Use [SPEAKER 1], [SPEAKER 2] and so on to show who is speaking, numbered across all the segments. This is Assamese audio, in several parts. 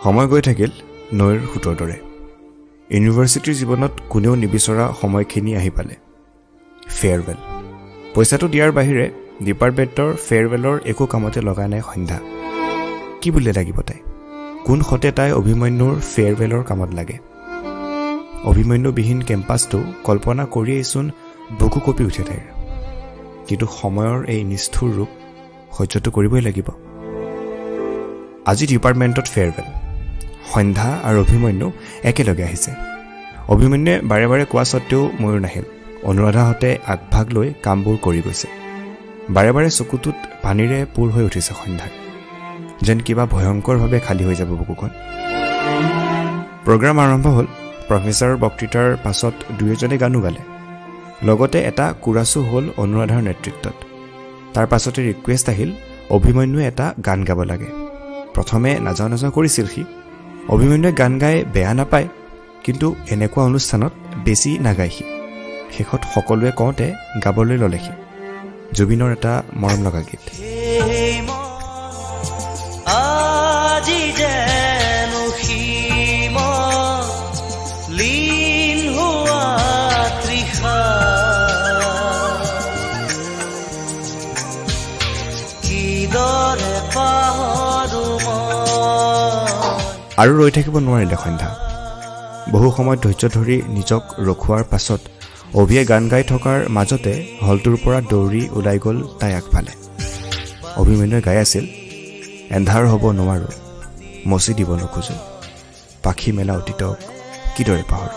[SPEAKER 1] সময় গৈ থাকিল নৈৰ সোঁতৰ দৰে। ইউনিভাৰ্চিটিৰ জীৱনত কোনেও নিবিচৰা সময়খিনি আহি পালে। ফেয়াৰৱেল। পইচাটো দিয়াৰ বাহিৰে ডিপাৰ্টমেণ্টৰ ফেয়াৰৱেলৰ একো কামতে লগা নাই সন্ধ্যা। কি বুলি লাগিব তাই? কোন সতে তাই অভিমন্যুৰ ফেয়াৰৱেলৰ কামত লাগে? অভিমন্যুবিহীন কেম্পাছটো কল্পনা কৰিয়েইচোন বুকু কঁপি উঠে তাইৰ। কিন্তু সময়ৰ এই নিষ্ঠুৰ ৰূপ সহ্যটো কৰিবই লাগিব। আজি ডিপাৰ্টমেণ্টত ফেয়াৰৱেল। সন্ধ্যা আৰু অভিমন্যু একেলগে আহিছে। অভিমন্যুৱে বাৰে বাৰে কোৱা স্বত্তেও ময়ূৰ নাহিল। অনুৰাধাহঁতে আগভাগ লৈ কামবোৰ কৰি গৈছে। বাৰে বাৰে চকুটোত পানীৰে পূৰ হৈ উঠিছে সন্ধ্যাৰ, যেন কিবা ভয়ংকৰভাৱে খালী হৈ যাব বুকুখন। প্ৰগ্ৰাম আৰম্ভ হ'ল। প্ৰফেচাৰৰ বক্তৃতাৰ পাছত দুয়োজনে গানো গালে, লগতে এটা কুৰাচো হ'ল অনুৰাধাৰ নেতৃত্বত। তাৰ পাছতে ৰিকুৱেষ্ট আহিল অভিমন্যুৱে এটা গান গাব লাগে। প্ৰথমে নাযাওঁ নাযাওঁ কৰিছিল সি। অভিমন্যুৱে গান গাই বেয়া নাপায়, কিন্তু এনেকুৱা অনুষ্ঠানত বেছি নাগায় সি। শেষত সকলোৱে কওঁতে গাবলৈ ল'লে সি জুবিনৰ এটা মৰম লগা গীত। আৰু ৰৈ থাকিব নোৱাৰিলে সন্ধ্যা। বহু সময় ধৈৰ্য ধৰি নিজক ৰখোৱাৰ পাছত অভিয়ে গান গাই থকাৰ মাজতে হলটোৰ পৰা দৌৰি ওলাই গ'ল তাই আগফালে। অভিমন্যুৱে গাই আছিল, এন্ধাৰ হ'ব নোৱাৰোঁ, মচি দিব নোখোজোঁ, পাখি মেলা অতীতক কিদৰে পাহৰোঁ।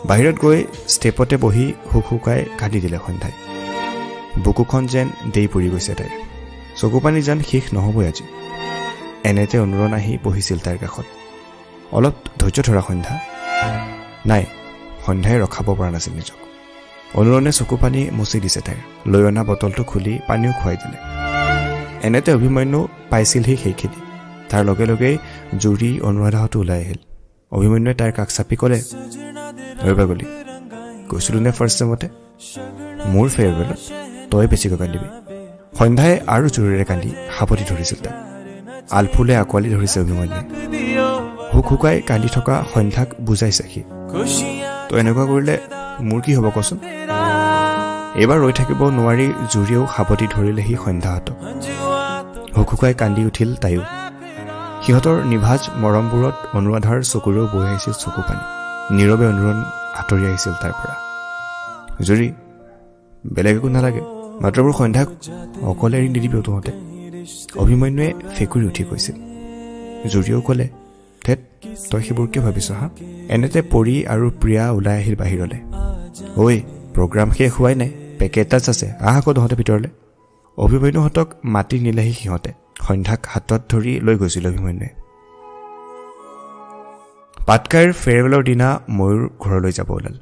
[SPEAKER 1] বাহিৰত গৈ ষ্টেপতে বহি হুকহুকাই কান্দি দিলে সন্ধ্যাই। বুকুখন যেন দেই পৰি গৈছে তাইৰ। চকুপানী যেন শেষ নহ'বই আজি। এনেতে অনুৰণ আহি বহিছিল তাইৰ কাষত। অলপ ধৈৰ্য ধৰা সন্ধ্যা। নাই, সন্ধ্যাই ৰখাব পৰা নাছিল নিজক। অনুৰণে চকুপানী মচি দিছে তাইৰ। লৈ অনা বটলটো খুলি পানীও খুৱাই দিলে। এনেতে অভিমন্যু পাইছিলহি সেইখিনি। তাৰ লগে লগেই জুৰি অনুৰাধাহঁতো ওলাই আহিল। অভিমন্যুৱে তাইৰ কাষ চাপি ক'লে, ৰৈ পাগলি, গৈছিলোঁ নে ফাৰ্ষ্ট টাইমতে? মোৰ ফেয়াৰৱেলত তই বেছিকৈ কান্দিবি। সন্ধ্যাই আৰু জোৰেৰে কান্দি সাৱটি ধৰিছিল তাক। আলফুলে আঁকোৱালি ধৰিছে অভিমন্যুৱে। হুক হুকাই কান্দি থকা সন্ধ্যাক বুজাইছে সি, তই এনেকুৱা কৰিলে মোৰ কি হ'ব কচোন? এইবাৰ ৰৈ থাকিব নোৱাৰি জুৰিয়েও সাৱটি ধৰিলেহি সন্ধ্যাহঁতক। হুকহুকাই কান্দি উঠিল তাইও। সিহঁতৰ নিভাজ মৰমবোৰত অনুৰাধাৰ চকুৰেও বৈ আহিছিল চকুপানী। নীৰৱে অনুৰণ আঁতৰি আহিছিল তাৰ পৰা। জুৰি, বেলেগ একো নালাগে, মাত্ৰ মোৰ সন্ধ্যাক অকলে এৰি নিদিবি তহঁতে, অভিমন্যুৱে ফেকুৰি উঠি কৈছিল। জুৰিয়েও ক'লে, ধেত, তই সেইবোৰ কিয় ভাবিছ হা? এনেতে পৰি আৰু প্ৰিয়া ওলাই আহিল বাহিৰলৈ। ঐ, প্ৰগ্ৰাম শেষ হোৱাই নাই, পেকেট আছে, আহ আকৌ তহঁতে ভিতৰলৈ। অভিমন্যুহঁতক মাতি নিলেহি সিহঁতে। সন্ধ্যাক হাতত ধৰি লৈ গৈছিল অভিমন্যুৱে। পাটকাইৰ ফেয়াৰৱেলৰ দিনা ময়ূৰ ঘৰলৈ যাব ওলাল।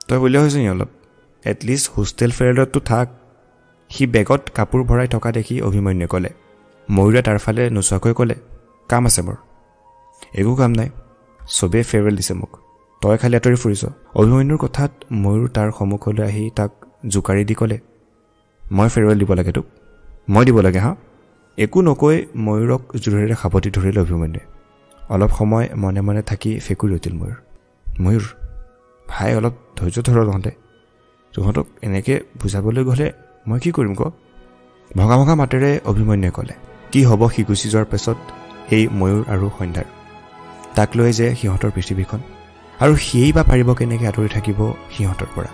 [SPEAKER 1] তই বলিয়া হৈছ নি অলপ? এটলিষ্ট হোষ্টেল ফেয়াৰৱেলততো থাক। সি বেগত কাপোৰ ভৰাই থকা দেখি অভিমন্যুৱে ক'লে। ময়ূৰে তাৰ ফালে নোচোৱাকৈ ক'লে, কাম আছে মোৰ। একো কাম নাই, চবেই ফেয়াৰৱেল দিছে মোক, তই খালি আঁতৰি ফুৰিছ। অভিমন্যুৰ কথাত ময়ূৰ তাৰ সন্মুখলৈ আহি তাক জোকাৰি দি ক'লে, মই ফেয়াৰৱেল দিব লাগে তোক? মই দিব লাগে হা? একো নকৈ ময়ূৰক জোৰেৰে সাৱটি ধৰিলে অভিমন্যুৱে। অলপ সময় মনে মনে থাকি ফেকুৰি উঠিল ময়ূৰ। ময়ূৰ ভাই, অলপ ধৈৰ্য ধৰ তহঁতে। তহঁতক এনেকৈ বুজাবলৈ গ'লে মই কি কৰিম ক? ভঙা ভঙা মাতেৰে অভিমন্যুৱে ক'লে। কি হ'ব সি গুচি যোৱাৰ পাছত এই ময়ূৰ আৰু সন্ধ্যাৰ? তাক লৈ যে সিহঁতৰ পৃথিৱীখন, আৰু সিয়েই বা পাৰিব কেনেকৈ আঁতৰি থাকিব সিহঁতৰ পৰা?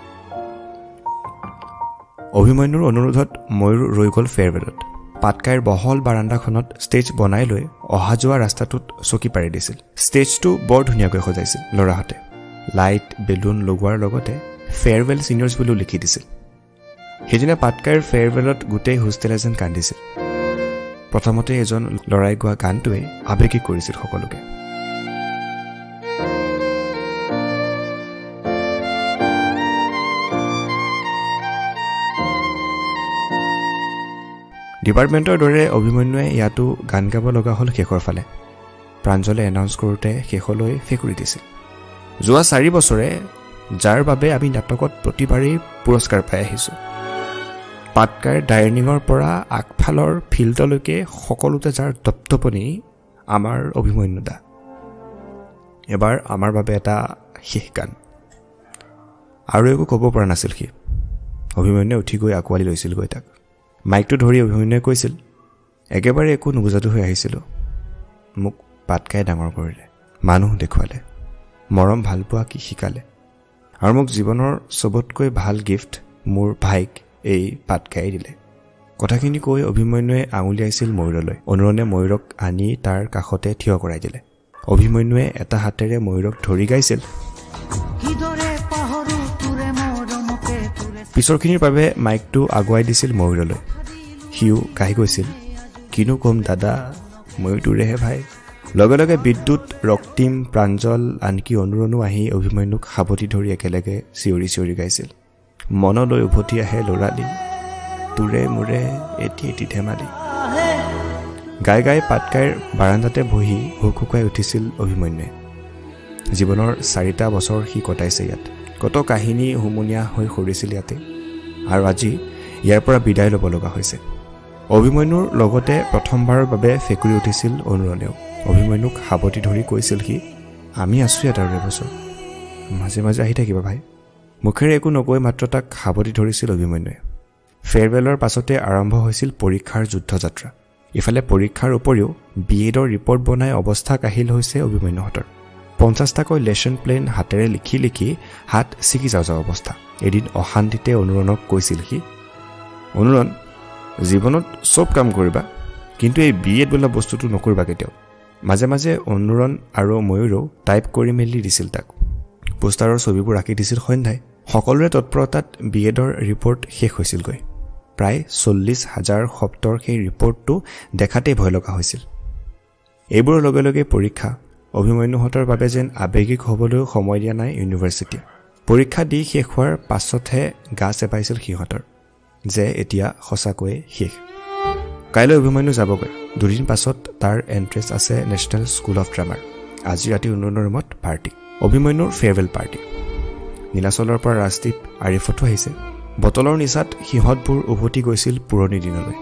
[SPEAKER 1] অভিমন্যুৰ অনুৰোধত ময়ূৰ ৰৈ গ'ল ফেয়াৰৱেলত। পাটকাইৰ বহল বাৰাণ্ডাখনত ষ্টেজ বনাই লৈ অহা যোৱা ৰাস্তাটোত চকী পাৰি দিছিল। ষ্টেজটো বৰ ধুনীয়াকৈ সজাইছিল ল'ৰাহঁতে। লাইট বেলুন লগোৱাৰ লগতে ফেয়াৰৱেল ছিনিয়ৰ্ছ বুলিও লিখি দিছিল। সেইদিনা পাটকাইৰ ফেয়াৰৱেলত গোটেই হোষ্টেল এজন কান্দিছিল। প্ৰথমতে এজন ল'ৰাই গোৱা গানটোৱে আৱেগিক কৰিছিল সকলোকে। ডিপাৰ্টমেণ্টৰ দৰে অভিমন্যুৱে ইয়াতো গান গাব লগা হ'ল। শেষৰ ফালে প্ৰাঞ্জলে এনাউন্স কৰোঁতে শেষলৈ ফেকুৰি দিছিল, যোৱা 4 বছৰে যাৰ বাবে আমি নাটকত প্ৰতিবাৰেই পুৰস্কাৰ পাই আহিছোঁ। পাটকাইৰ ডাইনিঙৰ পৰা আগফালৰ ফিল্ডলৈকে সকলোতে যাৰ দপদপনি, আমাৰ অভিমন্যু দা, এবাৰ আমাৰ বাবে এটা শেষ গান। আৰু একো ক'ব পৰা নাছিল সি। অভিমন্যুৱে উঠি গৈ আঁকোৱালি লৈছিলগৈ তাক। মাইকটো ধৰি অভিমন্যুৱে কৈছিল, একেবাৰে একো নুবুজাটো হৈ আহিছিলোঁ, মোক পাটকাই ডাঙৰ কৰিলে, মানুহ দেখুৱালে, মৰম ভালপোৱা কি শিকালে, আৰু মোক জীৱনৰ চবতকৈ ভাল গিফ্ট মোৰ ভাইক এই পাটকাই দিলে। কথাখিনি কৈ অভিমন্যুৱে আঙুলিয়াইছিল ময়ূৰলৈ। অনুৰণে ময়ূৰক আনি তাৰ কাষতে থিয় কৰাই দিলে। অভিমন্যুৱে এটা হাতেৰে ময়ূৰক ধৰি গাইছিল। পিছৰখিনিৰ বাবে মাইকটো আগুৱাই দিছিল ময়ূৰলৈ। সিও গাই গৈছিল, কিনো ক'ম দাদা, ময়ূৰ তোৰেহে ভাই। লগে লগে বিদ্যুৎ, ৰক্তিম, প্ৰাঞ্জল, আনকি অনুৰণো আহি অভিমন্যুক সাৱটি ধৰি একেলগে চিঞৰি চিঞৰি গাইছিল, মনলৈ উভতি আহে ল'ৰালি, তোৰে মোৰে এটি এটি ধেমালি। গাই গাই পাটকাইৰ বাৰাণ্ডাতে বহি হুকহুকাই উঠিছিল অভিমন্যুৱে। জীৱনৰ 4টা বছৰ সি কটাইছে ইয়াত। কত কাহিনী হুমুনিয়া হৈ সৰিছিল ইয়াতে, আৰু আজি ইয়াৰ পৰা বিদায় ল'ব লগা হৈছে। অভিমন্যুৰ লগতে প্ৰথমবাৰৰ বাবে ফেকুৰি উঠিছিল অনুৰণেও। অভিমন্যুক সাৱটি ধৰি কৈছিল সি, আমি আছোঁ ইয়াত আৰু এবছৰ, মাজে মাজে আহি থাকিবা ভাই। মুখেৰে একো নকৈ মাত্ৰ তাক সাৱটি ধৰিছিল অভিমন্যুৱে। ফেয়াৰৱেলৰ পাছতে আৰম্ভ হৈছিল পৰীক্ষাৰ যুদ্ধযাত্ৰা। ইফালে পৰীক্ষাৰ উপৰিও বি এডৰ ৰিপৰ্ট বনাই অৱস্থা কাহিল হৈছে অভিমন্যুহঁতৰ। 50টাকৈ লেচন প্লেন হাতেৰে লিখি লিখি হাত ছিগি যাওঁ যাওঁ অৱস্থা। এদিন অশান্তিতে অনুৰণক কৈছিল সি, অনুৰণ, জীৱনত চব কাম কৰিবা, কিন্তু এই বি এড বোলা বস্তুটো নকৰিবা কেতিয়াও। মাজে মাজে অনুৰণ আৰু ময়ূৰেও টাইপ কৰি মেলি দিছিল তাক। পোষ্টাৰৰ ছবিবোৰ আঁকি দিছিল সন্ধ্যাই। সকলোৰে তৎপৰতাত বি এডৰ ৰিপৰ্ট শেষ হৈছিলগৈ। প্ৰায় 40,000 শব্দৰ সেই ৰিপৰ্টটো দেখাতেই ভয় লগা হৈছিল। এইবোৰৰ লগে লগে পৰীক্ষা। অভিমন্যুহঁতৰ বাবে যেন আৱেগিক হ'বলৈও সময় দিয়া নাই ইউনিভাৰ্চিটিয়ে। পৰীক্ষা দি শেষ হোৱাৰ পাছতহে গা চেপাইছিল সিহঁতৰ যে এতিয়া সঁচাকৈয়ে শেষ। কাইলৈ অভিমন্যু যাবগৈ। দুদিন পাছত তাৰ এণ্ট্ৰেঞ্চ আছে নেশ্যনেল স্কুল অফ ড্ৰামাৰ। আজি ৰাতি অনুৰণৰ ৰুমত পাৰ্টি, অভিমন্যুৰ ফেয়াৰৱেল পাৰ্টি। নীলাচলৰ পৰা ৰাজদ্বীপ, আৰিফতো আহিছে। বটলৰ নিচাত সিহঁতবোৰ উভতি গৈছিল পুৰণি দিনলৈ।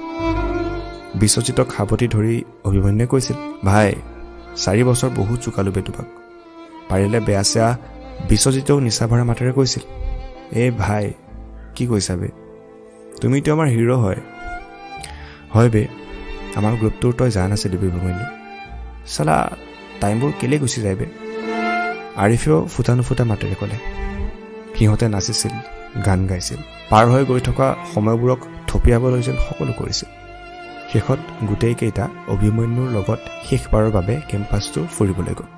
[SPEAKER 1] বিশ্বজিতক সাৱটি ধৰি অভিমন্যুৱে কৈছিল, ভাই, 4 বছৰ বহুত জোকালো বে তোমাক, পাৰিলে বেয়া চেয়া। বিশ্বজিতেও নিচা ভৰা মাতেৰে কৈছিল, এই ভাই, কি কৈছা বে, তুমিতো আমাৰ হিৰ' হয়। হয় বে, আমাৰ গ্ৰুপটোৰ তই জান আছিলি বে অভিমন্যু, চালা টাইমবোৰ কেলৈ গুচি যায় বে। আৰিফেও ফুটা নুফুটা মাতেৰে ক'লে। সিহঁতে নাচিছিল, গান গাইছিল, পাৰ হৈ গৈ থকা সময়বোৰক থপিয়াবলৈ যেন সকলো কৰিছিল। শেষত গোটেইকেইটা অভিমন্যুৰ লগত শেষবাৰৰ বাবে কেম্পাছটো ফুৰিবলৈ গ'ল।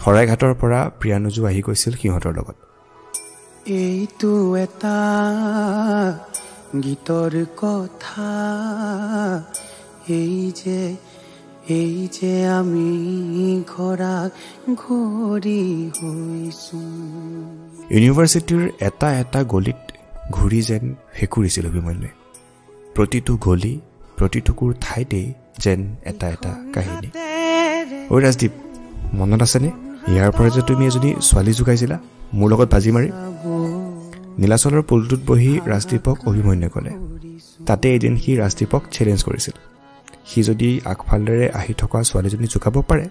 [SPEAKER 1] শৰাইঘাটৰ পৰা প্ৰিয়ানুজো আহি গৈছিল সিহঁতৰ লগত।
[SPEAKER 2] এইটো এটা গীতৰ কথা, এই যে আমি ঘৰা ঘূৰি হৈছো।
[SPEAKER 1] ইউনিভাৰ্চিটিৰ এটা এটা গলিত ঘূৰি যেন ফেকুৰিছিল অভিমন্যুৱে। প্ৰতিটো গলি, প্ৰতিটুকুৰ ঠাইতেই যেন এটা এটা কাহিনী। ঐ ৰাজদ্বীপ, মনত আছেনে ইয়াৰ পৰা যে তুমি এজনী ছোৱালী জোকাইছিলা মোৰ লগত বাজি মাৰি? নীলাচলৰ পুলটোত বহি ৰাজদ্বীপক অভিমন্যুৱে ক'লে। তাতে এদিন সি ৰাজদ্বীপক চেলেঞ্জ কৰিছিল। সি যদি আগফালেৰে আহি থকা ছোৱালীজনী জোকাব পাৰে,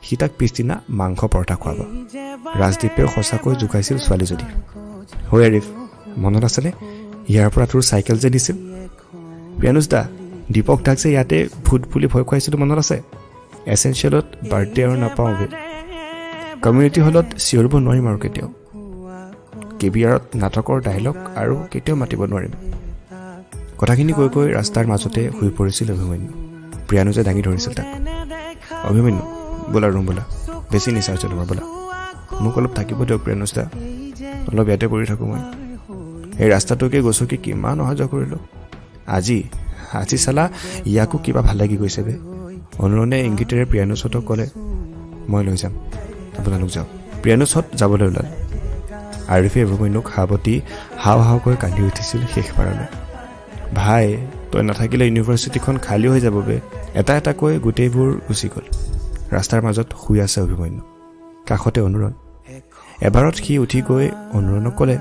[SPEAKER 1] সি তাক পিছদিনা মাংস পৰঠা খুৱাব। ৰাজদ্বীপেও সঁচাকৈ জোকাইছিল ছোৱালীজনী। হৈ আৰিফ, মনত আছেনে ইয়াৰ পৰা তোৰ চাইকেল যে দিছিল? প্ৰিয়ানুজ দা, দীপক দাক যে ইয়াতে ভূত বুলি ভয় খুৱাইছিলোঁ মনত আছে? এচেঞ্চিয়েলত বাৰ্থডে আৰু নাপাওঁ বে। কমিউনিটি হলত চিঞৰিব নোৱাৰিম আৰু কেতিয়াও। কে বি আৰত নাটকৰ ডাইলগ আৰু কেতিয়াও মাতিব নোৱাৰিম। কথাখিনি কৈ কৈ ৰাস্তাৰ মাজতে শুই পৰিছিল অভিমন্যু। প্ৰিয়ানুজে দাঙি ধৰিছিল তাক। অভিমন্যু, বোলা ৰুম বোলা, বেছি নিচা হৈছে তোমাৰ, বোলা। মোক অলপ থাকিব দিয়ক প্ৰিয়ানুজ দা, অলপ ইয়াতে পৰি থাকোঁ মই। এই ৰাস্তাটোকে গছকি কিমান অহা যোৱা কৰিলোঁ। আজি আজি চালা ইয়াকো কিবা ভাল লাগি গৈছে বে। অনুৰণে ইংগিতেৰে প্ৰিয়ানুজহঁতক ক'লে, মই লৈ যাম, আপোনালোক যাওক। প্ৰিয়ানুজহঁত যাবলৈ ওলাল। আৰিফে অভিমন্যুক সাৱটি হাও হাওকৈ কান্দি উঠিছিল শেষবাৰলৈ। ভাই, তই নাথাকিলে ইউনিভাৰ্চিটিখন খালী হৈ যাব বে। এটা এটাকৈ গোটেইবোৰ গুচি গ'ল। ৰাস্তাৰ মাজত শুই আছে অভিমন্যু, কাষতে অনুৰণ। এবাৰত সি উঠি গৈ অনুৰণক ক'লে,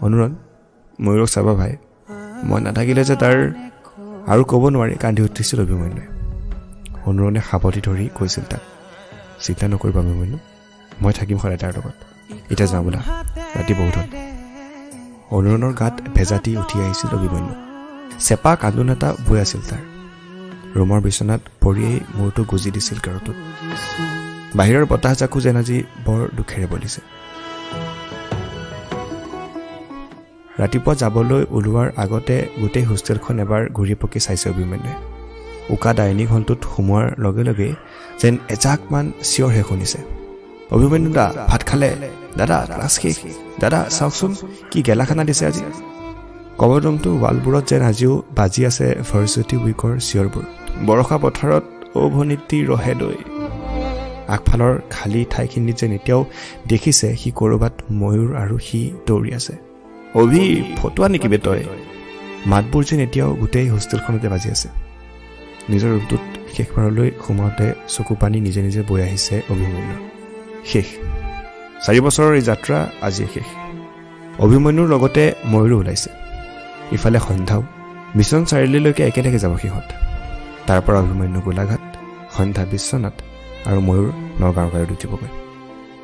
[SPEAKER 1] অনুৰণ, ময়ূৰক চাবা ভাই, মই নাথাকিলে যে তাৰ আৰু ক'ব নোৱাৰি কান্দি উঠিছিল অভিমন্যুৱে। অনুৰণে সাৱটি ধৰি কৈছিল তাক, চিন্তা নকৰিবা অভিমন্যু, মই থাকিম সদায় তাৰ লগত। এতিয়া যাওঁ বোলা, ৰাতি বহুত হ'ল। অনুৰণৰ গাত ভেজা দি উঠি আহিছিল অভিমন্যু। চেপা কান্দোন এটা বৈ আছিল তাৰ। ৰুমৰ বিচনাত পৰিয়েই মূৰটো গুজি দিছিল গাৰুটোত। বাহিৰৰ বতাহজাকো যেন আজি বৰ দুখেৰে বলিছে। ৰাতিপুৱা যাবলৈ ওলোৱাৰ আগতে গোটেই হোষ্টেলখন এবাৰ ঘূৰি পকি চাইছে অভিমন্যুৱে। উকা ডাইনিং হলটোত সোমোৱাৰ লগে লগে যেন এজাকমান চিঞৰহে শুনিছে, অভিমন্যু দা ভাত খালে, দাদা ক্লাছ শেষ, দাদা চাওকচোন কি গেলা খানা দিছে আজি। কমন ৰুমটোৰ ৱালবোৰত যেন আজিও বাজি আছে ভাৰ্চিটি উইকৰ চিঞৰবোৰ। বৰষা পথাৰত অ' ভনীটি ৰহে দৈ। আগফালৰ খালী ঠাইখিনিত যেন এতিয়াও দেখিছে সি ক'ৰবাত ময়ূৰ আৰু সি দৌৰি আছে। অভি ফটোৱা নেকি বে তই? মাতবোৰ যেন এতিয়াও গোটেই হোষ্টেলখনতে বাজি আছে। নিজৰ ৰুমটোত শেষবাৰলৈ সোমাওঁতে চকু পানী নিজে নিজে বৈ আহিছে অভিমন্যুৰ। শেষ 4 বছৰৰ এই যাত্ৰা আজিয়ে শেষ। অভিমন্যুৰ লগতে ময়ূৰো ওলাইছে। ইফালে সন্ধ্যাও মিছন চাৰিআলিলৈকে একেলগে যাব সিহঁত। তাৰ পৰা অভিমন্যু গোলাঘাট, সন্ধ্যা বিশ্বনাথ আৰু ময়ূৰ নগাঁৱৰ গাড়ীত উঠিবগৈ।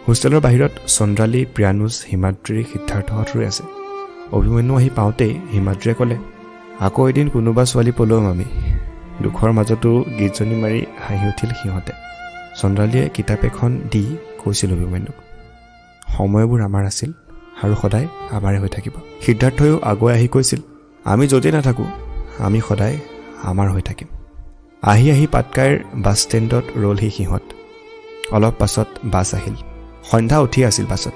[SPEAKER 1] হোষ্টেলৰ বাহিৰত চন্দ্ৰালী, প্ৰিয়ানুজ, হিমাদ্ৰী, সিদ্ধাৰ্থহঁত ৰৈ আছে। অভিমন্যু আহি পাওঁতেই হিমাদ্ৰীয়ে ক'লে, আকৌ এদিন কোনোবা ছোৱালী পলুৱাম আমি। দুখৰ মাজতো গীতজনী মাৰি হাঁহি উঠিল সিহঁতে। চন্দ্ৰালীয়ে কিতাপ এখন দি কৈছিল অভিমন্যুক, সময়বোৰ আমাৰ আছিল আৰু সদায় আমাৰে হৈ থাকিব। সিদ্ধাৰ্থয়ো আগুৱাই আহি কৈছিল, আমি য'তেই নাথাকোঁ আমি সদায় আমাৰ হৈ থাকিম। আহি আহি পাটকাইৰ বাছ ষ্টেণ্ডত ৰ'লহি সিহঁত। অলপ পাছত বাছ আহিল। সন্ধ্যা উঠি আছিল বাছত।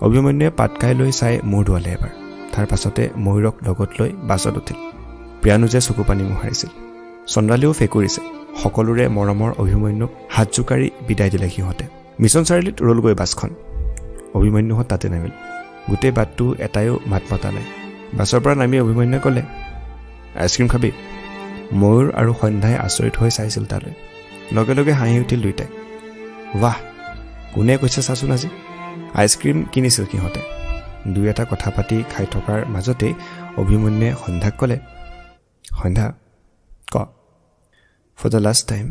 [SPEAKER 1] অভিমন্যুৱে পাটকাইলৈ চাই মূৰ দোৱালে এবাৰ। তাৰ পাছতে ময়ূৰক লগত লৈ বাছত উঠিল। প্ৰিয়ানুজে চকু পানী মোহাৰিছিল। চন্দ্ৰালীও ফেকুৰিছে। সকলোৰে মৰমৰ অভিমন্যুক হাত জোকাৰি বিদায় দিলে সিহঁতে। মিছন চাৰিআলিত ৰ'লগৈ বাছখন। অভিমন্যুহঁত তাতে নামিল। গোটেই বাটটো এটাইও মাত মতা নাই। বাছৰ পৰা নামি অভিমন্যুৱে ক'লে, আইচক্ৰীম খাবি? ময়ূৰ আৰু সন্ধ্যাই আচৰিত হৈ চাইছিল তালৈ। লগে লগে হাঁহি উঠিল দুয়োটাই। ৱাহ, কোনে কৈছে চাচোন আজি। আইচক্ৰীম কিনিছিল সিহঁতে। দুই এটা কথা পাতি খাই থকাৰ মাজতেই অভিমন্যুৱে সন্ধ্যাক ক'লে, সন্ধ্যা ক, ফৰ the last time.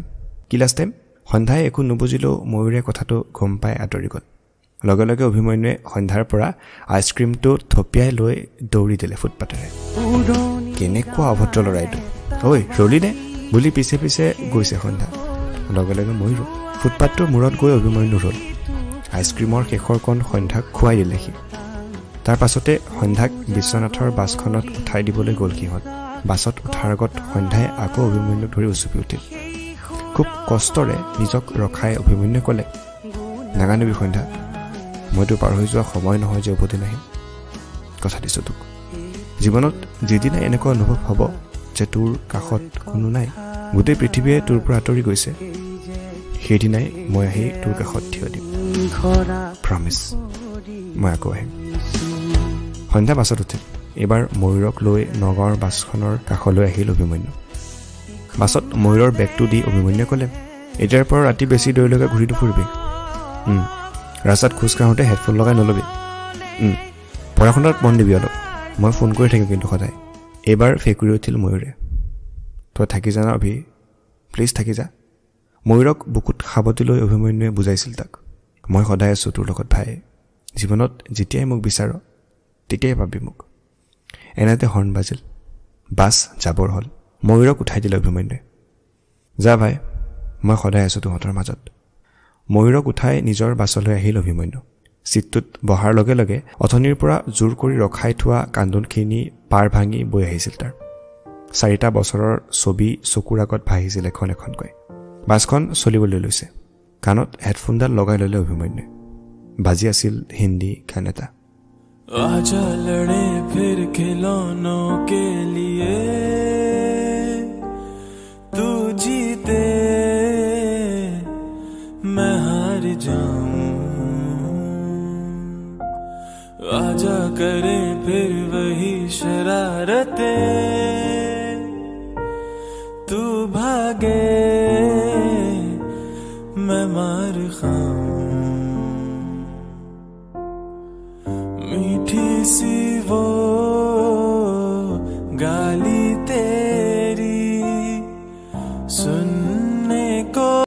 [SPEAKER 1] কি লাষ্ট টাইম? সন্ধ্যাই একো নুবুজিলেও ময়ূৰে কথাটো গম পাই আঁতৰি গ'ল। লগে লগে অভিমন্যুৱে সন্ধ্যাৰ পৰা আইচক্ৰীমটো থপিয়াই লৈ দৌৰি দিলে ফুটপাতেৰে। কেনেকুৱা অভদ্ৰ ল'ৰা এইটো, ঐ ৰলি নে বুলি পিছে পিছে গৈছে সন্ধ্যা। লগে লগে ময়ূৰো ফুটপাথটোৰ মূৰত গৈ অভিমন্যু ৰ'ল। আইচক্ৰীমৰ শেষৰ কণ সন্ধ্যাক খুৱাই দিলে সি। তাৰ পাছতে সন্ধ্যাক বিশ্বনাথৰ বাছখনত উঠাই দিবলৈ গ'ল সিহঁত। বাছত উঠাৰ আগত সন্ধ্যাই আকৌ অভিমন্যুক ধৰি উচুপি উঠিল। খুব কষ্টৰে নিজক ৰখাই অভিমন্যুৱে ক'লে, নাগানিবি সন্ধ্যা, মইতো পাৰ হৈ যোৱা সময় নহয় যে উভতি নাহিম। কথা দিছোঁ তোক, জীৱনত যিদিনা এনেকুৱা অনুভৱ হ'ব যে তোৰ কাষত কোনো নাই, গোটেই পৃথিৱীয়ে তোৰ পৰা আঁতৰি গৈছে, সেইদিনাই মই আহি তোৰ কাষত থিয় দিম। প্ৰমিছ, মই আকৌ আহিম। সন্ধ্যা বাছত উঠিল। এইবাৰ ময়ূৰক লৈ নগাঁৱৰ বাছখনৰ কাষলৈ আহিল অভিমন্যু। বাছত ময়ূৰৰ বেগটো দি অভিমন্যুৱে ক'লে, এতিয়াৰ পৰা ৰাতি বেছি দেৰিলৈকে ঘূৰি নুফুৰিবি। ৰাস্তাত খোজ কাঢ়োঁতে হেডফোন লগাই নল'বি। পঢ়া শুনাত মন দিবি অলপ। মই ফোন কৰি থাকিম কিন্তু সদায়। এইবাৰ ফেকুৰি উঠিল ময়ূৰে, তই থাকি যা না অভি, প্লিজ থাকি যা। ময়ূৰক বুকুত সাৱটি লৈ অভিমন্যুৱে বুজাইছিল তাক, মই সদায় আছোঁ তোৰ লগত ভাই। জীৱনত যেতিয়াই মোক বিচাৰ তেতিয়াই পাবি মোক। এনেতে হৰ্ণ বাজিল। বাছ যাবৰ হ'ল। ময়ূৰক উঠাই দিলে অভিমন্যুৱে। যা ভাই, মই সদায় আছোঁ তহঁতৰ মাজত। ময়ূৰক উঠাই নিজৰ বাছলৈ আহিল অভিমন্যু। ছিটটোত বহাৰ লগে লগে অথনিৰ পৰা জোৰ কৰি ৰখাই থোৱা কান্দোনখিনি পাৰ ভাঙি বৈ আহিছিল তাৰ। 4টা বছৰৰ ছবি চকুৰ আগত ভাহিছিল এখন এখনকৈ। বাছখন চলিবলৈ লৈছে। কাণত হেডফোনডাল লগাই ল'লে অভিমন্যুৱে। বাজি আছিল হিন্দী গান এটা।
[SPEAKER 3] आजा लड़े फिर खिलौनों के लिए, तू जीते मैं हार जाऊं। आजा करें फिर वही शरारतें, तू भागे मैं मार खाऊं। मीठी सी